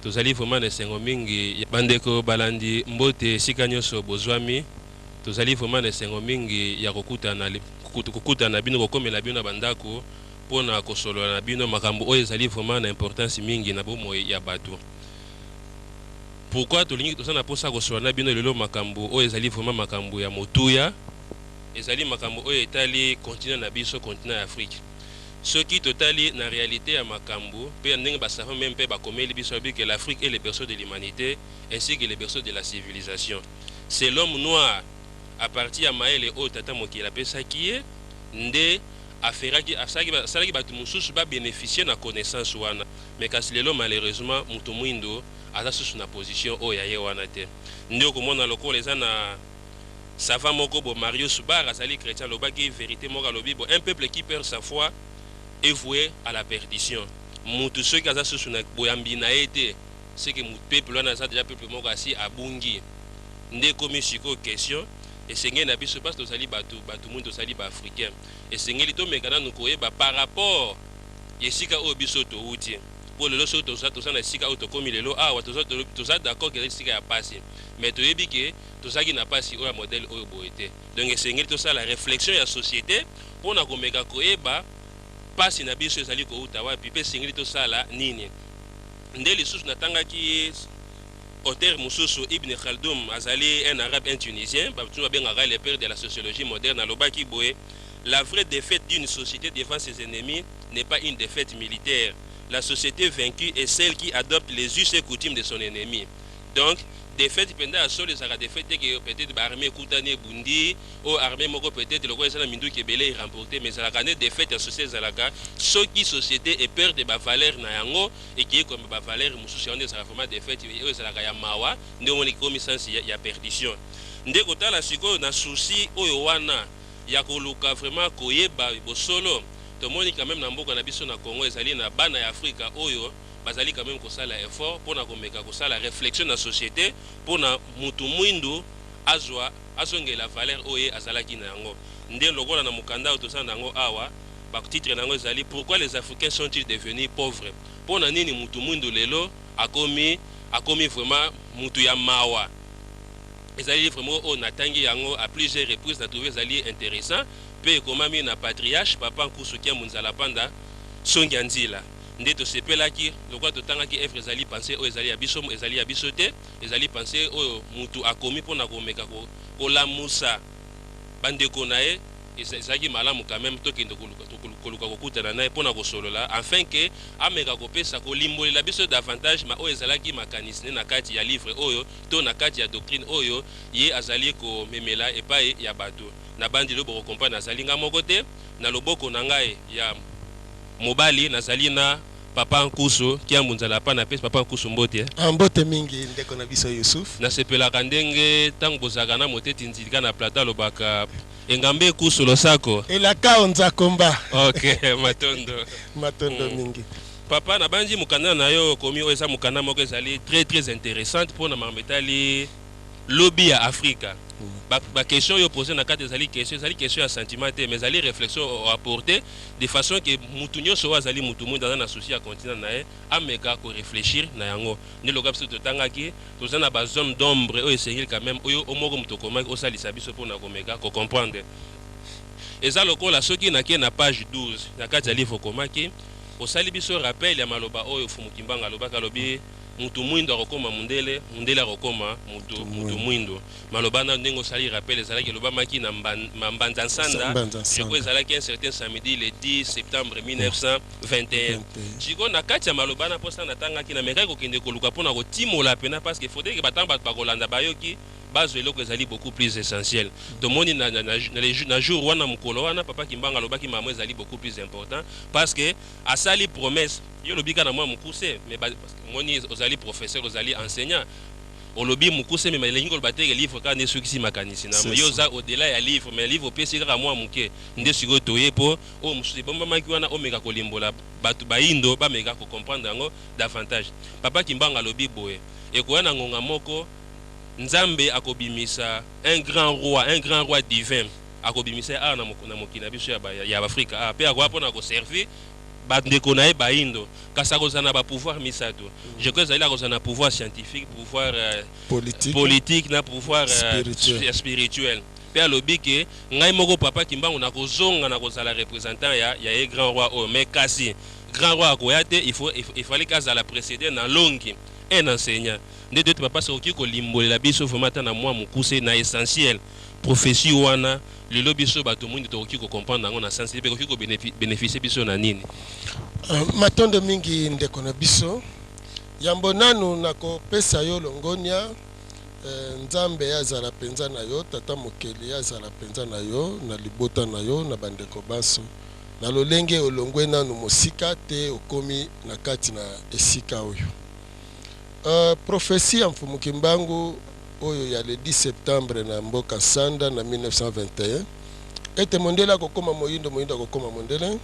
Tozali vraiment na esengo mingi bandeko balandi mbote esika nyonso bozwami. Tozali vraiment na esengo mingi ya kokutana kokutana na bino, kokomela bino na bandako mpo na kosolola na bino makambo oyo ezali vraiment na importance mingi na bomoi ya bato. Pourquoi tolingi toza na mposa kosolola na bino lelo makambo oyo ezali vraiment makambo ya motuya, ezali makambo oyo etali continent na biso, continent ya Afrique. Soki totali na realite ya makambo mpe ya ndenge ba savants meme mpe bakomeli biso, balobi que l'Afrique est le berceau de l'humanite ainsi que le berceau de la civilisation. C'est l'homme noir à partir ya mayele oyo tata mokili apesaki ye nde aferaki asalaki bato mosusu ba beneficier na connaissance wana. Mais kasi lelo malheureusement moto mwindo aza susu na position oyo ya ye wana te. Nde okomona lokola eza na savant moko bo Marius Bar, azali chrétien, alobaki vérité moko, alobi bo: un peuple qui perd sa foi est voué à la perdition. Mutu soki aza susu na boyambi na ye te, c'est que peuple wana aza déjà peuple moko asi abungi. Nde ekomi sikoyo question esengeli na biso, parce tozali bato mwindu, tozali baafricain, esengeli tomeka nanu koyeba par rapport ya esika oyo biso towuti. Mpo lelo soki toza na esika oyo tokomi lelo awa, toza d'accord ke ezali esika ya pasi, mais toyebi ke tozalaki na pasi oyo ya modèle oyo boye te. Donc esengeli tosala réflexion ya société mpona komeka koyeba pasi na biso ezali kowuta wapi mpe esengeli tosala nini. Nde lisusu natangaki auteur mosusu, Ibn Khaldun, azali un Arabe, un Tunisien, bato babengaka le père de la sociologie moderne. Alobaki boye: la vraie défaite d'une société devant ses ennemis n'est pas une défaite militaire. La société vaincue est celle qui adopte les us et coutumes de son ennemi. Donc défaite mpenza ya solo ezalaka défaite te ke peut-être baarmée ekutani, ebundi, oyo armée moko peut-être lokola eza na minduki ebele eremporte, mais ezalaka nde défaite ya société ezalaka soki société eperdre bavaleur na yango, ekei komba bavaleur mosusu. Yango nde ezalaka vraiment défaite oyo ezalaka ya mawa. Nde omoni ekomi sens ya perdition. Nde kotala sikoyo na souci oyo wana ya koluka vraiment koyeba bosolo, tomoni quand même na mboka na biso na Congo ezali na bana ya Afrika oyo bazali quand même kosala effort mpona komeka kosala réflexion na société mpona mutu mwindu azwa azongela valeur oyo ye azalaki na yango. Nde lokola na mokanda oyo toza na yango awa, batitre na yango ezali: Pourquoi les Africains sont-ils devenus pauvres? Mpona nini mutu mwindu lelo akomi vraiment mutu ya mawa? Ezali livre moko oyo natangi yango à plusieurs reprises, na trouvé ezali intéressant mpe ekomami na patriarche papa Nkusu Kiambu Nzala Panda Songi ya Nzila. Nde tosepelaki lokola totangaki œuvre. Ezali pensée oyo ezali ya biso, ezali ya biso te, ezali pensée oyo mutu akomi mpona komeka kolamusa bandeko na ye. Ezalaki malamu quand même tokende koluka kokutana na ye mpona kosolola afin ke ameka kopesa kolimbolela biso davantage ma oyo ezalaki makanisi ne na kati ya livre oyo to na kati ya doctrine oyo ye azali komemela epai ya bato. Na bandi lelo bokokomprendre, nazali nga moko te. Na loboko na ngai ya mobali nazali na papa Nkusu Kiambu Nzala pa. Napesi papa Nkusu mbote. Ah, mbote mingi, ndeko na biso Yusuf. Nasepelaka ndenge ntango bozalaka na moteti nzilika na plateau, alobaka engambe ekusu losako. Elaka onzakomba. Ok, matondo. Matondo mingi. Papa, nabandi mokanda na yo okomi oyo eza mokanda moko ezali très très interessante mpona makambo etali lobi ya Afrika. Baquestion oyo posé na kati ezali question ya sentiment te, mais ezali réflexion apporté de façon ke mutu nyonso oyo azali mutu mwindu, aza na souci ya continent na ye, ameka korefléchir na yango. Nde lokola biso totangaki, toza na bazone d'ombre oyo esengeli quand même oyo omoko moto okomaki osalisa biso mpona komeka kocomprendre. Eza lokola soki nakei na page 12 na kati ya livre okomaki, osali biso rappel ya maloba oyo Fumu Kimbangu alobaki. Alobi mutu mwindo akokoma mundele, mundele akokoma mutu mwindo. Maloba na ndenge osali rappel ezalaki elobamaki na Mbanza Nsanda. Mbanza. Je crois ezalaki un certain samedi le 10 septembre 1921. Sikoyo na kati ya maloba na mposa natangaki, namekaki kokende koluka mpona kotimola pena, parce que faudrait ke batango bato bakolanda bayoki bazwa eloko ezali beaucoup plus essentiel. Tomoni na jour wana, mokolo wana, papa Kimbangu alobaki mamo ezali beaucoup plus important, parce que asali promesse. Yo olobi kaka na mwa mokuse, mais moni ozali professeur, ozali enseignant, olobi mokuse, mais elingi koloba te ke livre kaka nde esukisi makanisi na yo. Oza au-delà ya livre, mais livre opesi kaka mwa moke. Nde sikoyo toye mpo oyo mosusu ebombamaki wana omeka kolimbola bato bayindo bameka kocomprendre yango davantage. Papa Kimbangu alobi boye: ekoya na ngonga moko, Nzambe akobimisa un grand roi, un grand roi divin, akobimisa ye awa na mokili na biso ya Afrika awa, mpe akoya mpona koservir. Bandeko na ye bayindo, kasi akozala na ba pouvoir misato. Je crois ezali akozala na pouvoir scientifique, pouvoir politique, politique na pouvoir spirituel. Spirituel. Mpe alobi ke ngai moko Papa Kimbangu nakozonga, nakozala représentant ya ye grand roi oyo. Mais kasi grand roi akoya te, il fallait kazala précédé na longi un enseignant. Nde toyete papa soki kolimbolela biso vraiment ata na mwa mokuse na essentiel prophétie wana, lelo biso bato mwindu tokoki kocomprendre yango na sens mpe ekoki kobénéficie biso na nini? Matondo mingi, ndeko na biso. Yambo nanu nakopesa yo longonia. Nzambe azala mpenza na yo, tata mokeli azala mpenza na yo, na libota na yo, na bandeko banso, na lolenge olongwe nanu mosika te, okomi na kati na esika oyo. Prophétie ya Mfumu Kimbangu oyo ya le 10 septembre na mboka Sanda na 1921, ete mondele akokóma moyindo, moyindo akokóma mondele,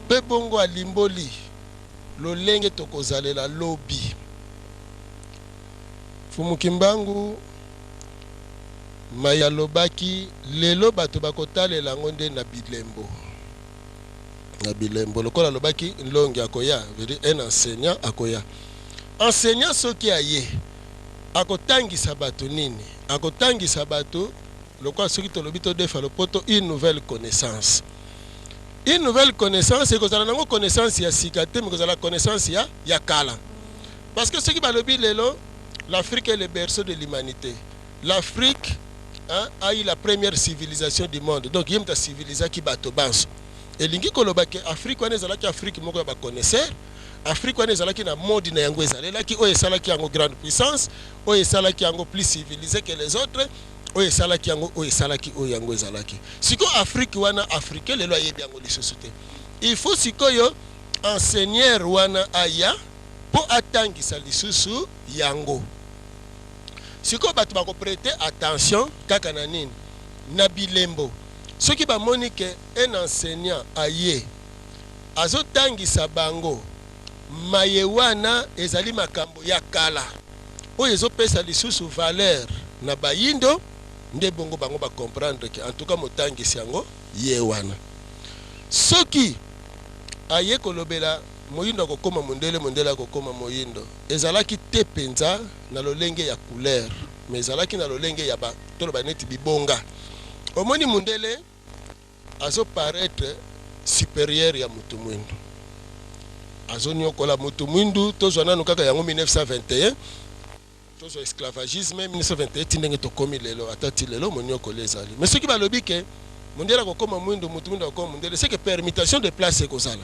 mpe bongo alimboli lolenge tokozalela lobi. Mfumu Kimbangu mai alobaki, lelo bato bakotalela yango nde na bilembo, na bilembo. Lokola alobaki nlongi akoya, veut dire un enseignant akoya. Enseignant soki aye, akotangisa bato nini? Akotangisa bato lokola soki tolobi todefa lopoto, une nouvelle connaissance. Une nouvelle connaissance ekozala nango connaissance ya sika te, mais ekozala connaissance ya kala. Parce que soki balobi lelo l'Afrique est le berceau de l'humanité, l'Afrique, hein, a eu la première civilisation du monde, donc ye moto acivilisaki bato banso, elingi koloba ke Afrique wana ezalaki Afrique moko ya baconnaisseur. Afrique wana ezalaki na mode na yango, ezalelaki oyo esalaki yango grande puissance, oyo esalaki yango plus civilisé que les autres, oyo esalaki yango, oyo esalaki, oyo yango ezalaki. Sikoyo Afrique wana, africain lelo ayebi yango lisusu te. Il faut sikoyo enseigneur wana aya mpo atangisa lisusu yango. Sikoyo bato bakoprêter attention kaka na nini? Na bilembo. Soki bamoni ke un enseignant aye, azotangisa bango maye wana ezali makambo ya kala oyo ezopesa lisusu valeur na bayindo, nde bongo bango bacomprendre ke en tout cas motangisi yango ye wana. Soki aye kolobela moyindo akokóma mondele, mondele akokóma moyindo, ezalaki te mpenza na lolenge ya couleur, mais ezalaki na lolenge ya ba, toloba neti bibonga. Omoni, mondele azoparaître supérieur ya motu mwindu, azoniokola motu mwindu. Tozwa nanu kaka yango 1921, tozwa esclavagisme 1921 ti ndenge tokómi lelo, ata ti lelo moniokoli ezali. Mais soki balobi ke mondele akokóma mwindu, motu mwindu akokóma mondele, c'est que permutation de place ekozala.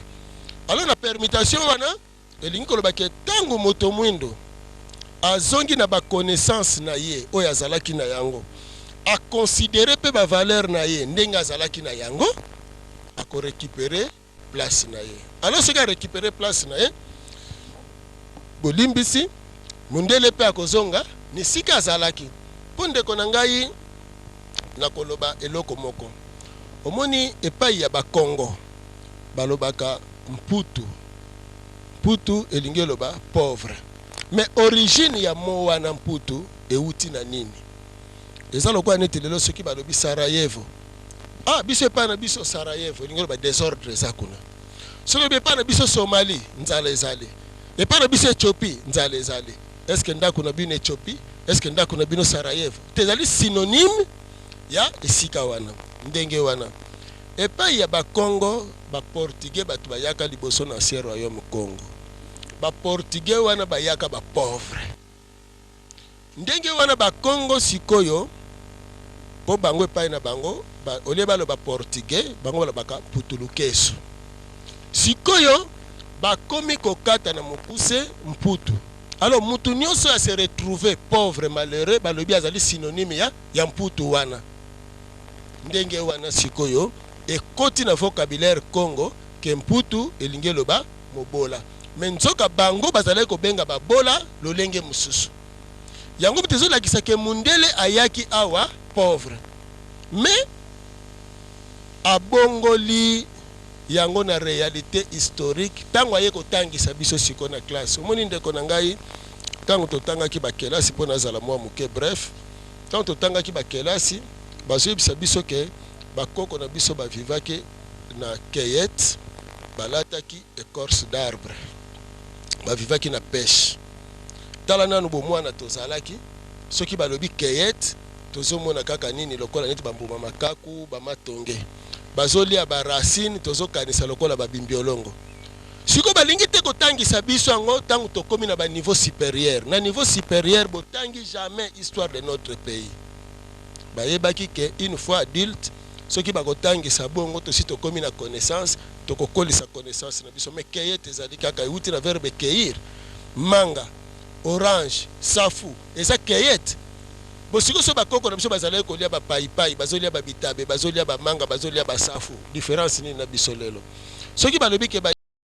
Alors na permutation wana, elingi koloba ke ntango moto mwindo azongi na baconnaissance na ye oyo azalaki na yango, aconsidérer mpe bavaleur na ye ndenge azalaki na yango, akorécupérer place na ye. Alors soki arécupérer place na ye, bolimbisi, mondele mpe akozonga na esika azalaki. Mpo ndeko na ngai, nakoloba eloko moko. Omoni, epai ya Bakongo balobaka mputu. Mputu elingi eloba pauvre. Mais origine ya mo wana mputu euti na nini? Eza lokola neti lelo soki balobi Sarajevo. Ah, biso epai na biso Sarajevo elingi eloba désordre eza kuna. Soki olobi epai na biso Somalie, nzala ezali. Epai na biso Éthiopie, nzala ezali. Est ce que ndako na bino Éthiopie, est ce que ndako na bino Sarajevo te? Ezali synonyme ya esika wana. Ndenge wana epai ya Bakongo, Baportugais bato bayaka liboso na ancien royaume Congo. Baportugais wana bayaka bapauvre. Ndenge wana Bakongo sikoyo, mpo bango epai na bango olie baloba portugais, bango balobaka putulukesu. Sikoyo bakomi kokata na mokuse mputu. Alors mutu nyonso ya se retrouver pauvre, malheureux, balobi azali synonyme ya mputu wana. Ndenge wana sikoyo ekoti na vocabulaire Congo ke mputu elingi eloba mobola. Mais nzoka bango bazalaki kobenga babola lolenge mosusu. Yango moto ezolakisa ke mundele ayaki awa pauvre, mais abongoli yango na réalité historique ntango aye kotangisa biso sikoyo na classe. Omoni, ndeko na ngai, ntango totangaki bakelasi, mpo nazala mwa moke bref, ntango totangaki bakelasi, bazoyebisa biso ke bakoko na biso bavivaki na keyet. Balataki ecorce d'arbre, bavivaki na peche. Tala nanu bomwana tozalaki, soki balobi cueillette, tozomona kaka nini lokola neti bambuma makaku, bamatonge bazolia ba racine, tozokanisa lokola babimbiolongo. Sikoyo balingi te kotangisa biso yango ntango tokomi na baniveau supérieur. Na niveau supérieur, botangi jamais histoire de notre pays. Bayebaki ke une fois adulte, soki bakotangisa bongo, tosi tokomi na connaissance, tokokolisa connaissance na biso. Mais cueillette ezali kaka euti na verbe cueillir. Manga, orange, safu eza cueillette. Bosiko so bakoko na biso bazalaki kolia bapaipai, bazolia babitabe, bazolia bamanga, bazolia basafu, différence nini na biso lelo? Soki balobi ke ba